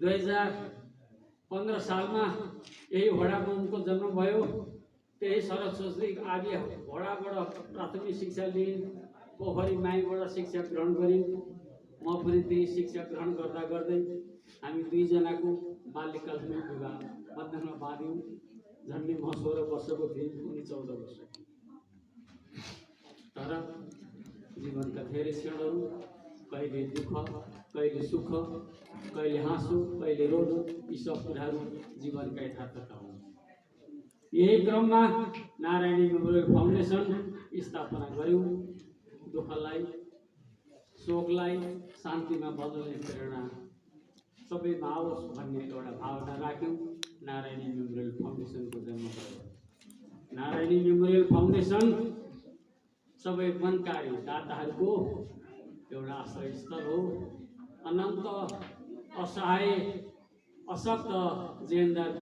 2015 सालमा यही वडामा उनको जन्म भयो। त्यही सरस्वती आदि वडाबाट प्राथमिक शिक्षा लिइन्। पोखरी माईबाट शिक्षा ग्रहण गरिन्। म पनि त्यही शिक्षा ग्रहण गर्दा गर्दै हामी दुईजनाको बाल्यकालमै विवाह बन्धनमा बाँध्यौँ। झन्डै म 16 वर्षको थिएँ, उनी 14 वर्ष। तर जीवनका धेरै क्षणहरू, कहिले दुःख, कहिले सुख, कहिले हाँसो, कहिले रोदो, यी सब कुराहरू जीवनका यथार्थता हुन्। यही क्रममा नारायणी मेमोरियल फाउन्डेसन स्थापना गर्यौँ। दुःखलाई, शोकलाई शान्तिमा बदल्ने प्रेरणा सबैमा आओस् भन्ने एउटा भावना राख्यौँ। नारायणी मेमोरियल फाउन्डेसनको जन्म भयो। नारायणी मेमोरियल फाउन्डेसन सबै वनकारी दाताहरूको एउटा आश्रयस्थल हो। अनन्त असहाय अशक्त जेन्दार